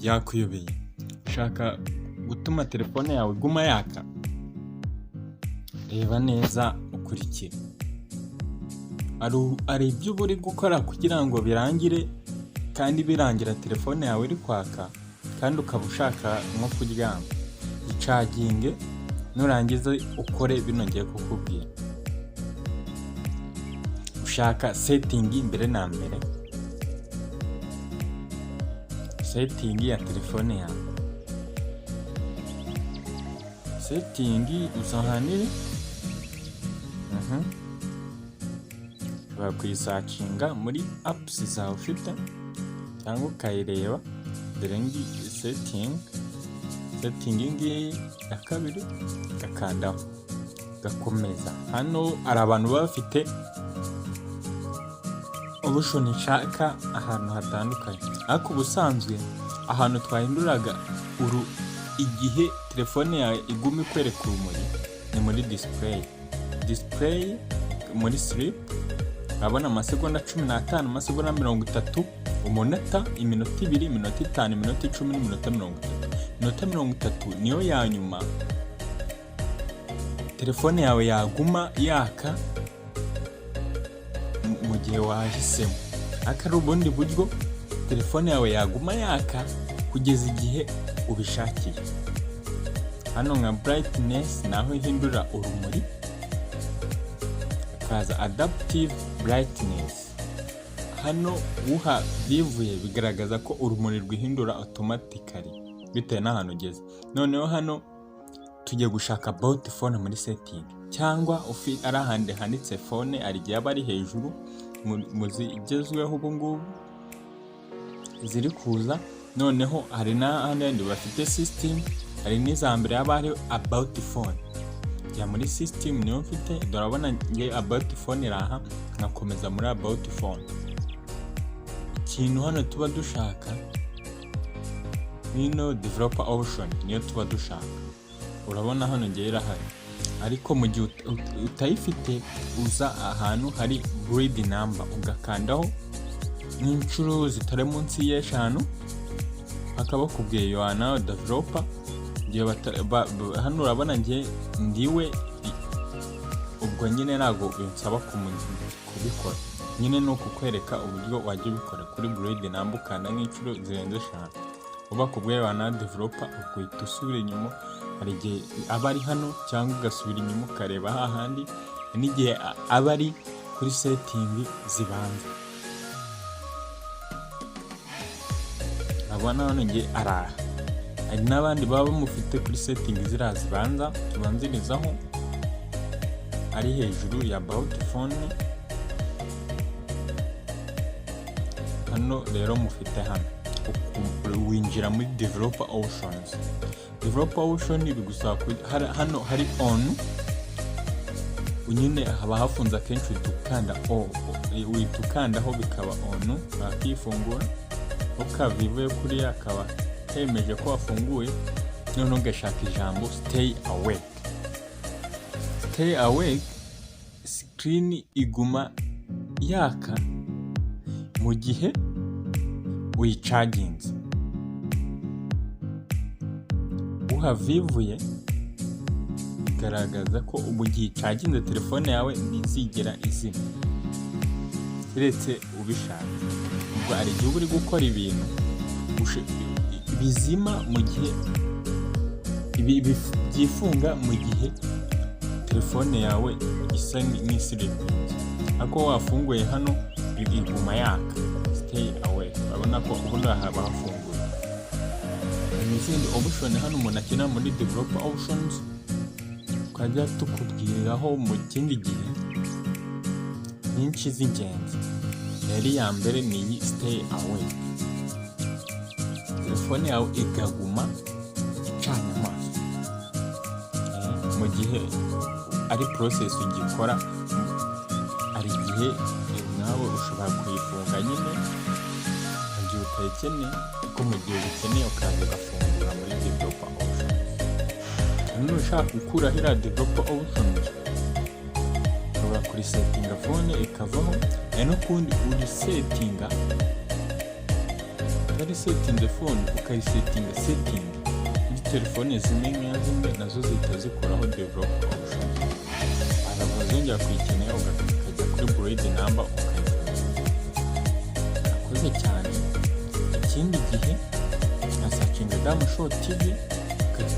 Byakuyobeye, ushaka gutuma telefone yawe iguma yaka? Reba neza ukurikire. Hari ibyo uba uri gukora kugira ngo birangire, kandi birangira telefone yawe iri kwaka, kandi ukaba ushaka nko kuryama. Icaginge, nurangiza ukore bino ngiye kukubwira. Ushaka setting mbere na mbere, setting ya telefone yawe. Setting uza ahantu iri, ushobora kuyisearchinga muri apps zawe ufite cyangwa ukayireba. Dore ngiyi setting, setting ngiyi ya kabiri, ugakandaho ugakomeza. Hano hari abantu baba bafite option nshaka ahantu hatandukanye, ariko ubusanzwe ahantu twahinduraga uru igihe telefone yawe iguma ikwereka urumuri ni muri display. Display muri sleep urabona amasegonda 15, amasegonda 30, umunota, iminota 2, iminota 5, iminota 10 n'iminota 30. Iminota 30 niyo ya nyuma telefone yawe yaguma yaka mu gihe wahisemo. Ariko hari ubundi buryo telefone yawe yaguma yaka kugeza igihe ubishakiye. Hano nka brightness ni aho ihindura urumuri, hakaza adaptive brightness. Hano uha bivuye bigaragaza ko urumuri rwihindura automatically bitewe n'ahantu ugeze. Noneho hano tugiye gushaka about phone muri setting, cyangwa ari ahandi handitse phone, hari igihe aba ari hejuru mu zigezweho ubu ngubu ziri kuza. Noneho hari n'ahandi bafite system, hari n'iza mbere haba hari about phone. Jya muri system, niyo mfite. Dore urabona nge about phone iri aha, nkakomeza muri about phone. Ikintu hano tuba dushaka nino developer option, niyo tuba dushaka. Urabona hano ngewe irahari, ariko mu gihe utayifite uza ahantu hari build number, ugakandaho nk'inshuro zitari munsi y'eshanu, bakaba bakubwiye "You are now developer". Igihe hano urabona nge ndiwe, ubwo nyine ntabwo binsaba kubikora. Nyine ni ukukwereka uburyo wajya ubikora. Kuri build number ukanda nk'inshuro zirenze eshanu, uba bakubwiye "You are now developer", ubwo uhita usubira inyuma. Hari igihe aba ari hano, cyangwa ugasubira inyuma ukareba hahandi, n'igihe aba ari kuri setting zibanza. Urabona hano nge araha. Hari n'abandi baba bamufite kuri setting ziriya zibanza tubanzirizaho, ari hejuru ya about phone. Hano rero mufite hano, winjira muri developer options. Developer option bigusaba hano hari on nyine haba hafunze akenshi, uhita ukanda o, uhita ukandaho bikaba on, bakifungura ukavivuye kuriya akaba kemeje ko wafunguye. Noneho ugashaka ijambo "stay awake". Stay awake, screen iguma yaka mu gihe uyicaginze. Uhavivuye bigaragaza ko mu gihe icaginze telefone yawe ntizigera izima keretse ubishatse. Ubwo hari igihe uba uri gukora ibintu bizima mu gihe byifunga mu gihe telefone yawe isa nk'isleepinze, ariko wafunguye hano iguma yaka. Stay awake, urabona ko ubundi haba hafunguye. Hari n'izindi option hano umuntu akenera muri developer options, twajya tukubwiraho mu kindi gihe, nyinshi z'ingenzi. Rero iya mbere ni iyi stay awake, telefone yawe ikaguma icanye amaso mu gihe ari process ugikora. Hari igihe nawe ushobora kuyifunga nyine mu gihe utayikeneye, ariko mu gihe ubikeneye ukaza ugafungura muri developer options. Nushaka gukuraho iriya developer options, ushobora kuresettinga phone ikavaho. Hari n'ukundi uresettinga Utarisetinze phone, ukayisetinga setting muri telefone zimwe na zimwe, nazo zihita zikuraho developer option. Wazongera kuyikenera, ukajya kuri build number ukayifungura. Murakoze cyane. Ikindi gihe nkasearchinga Damu Show TV ukajya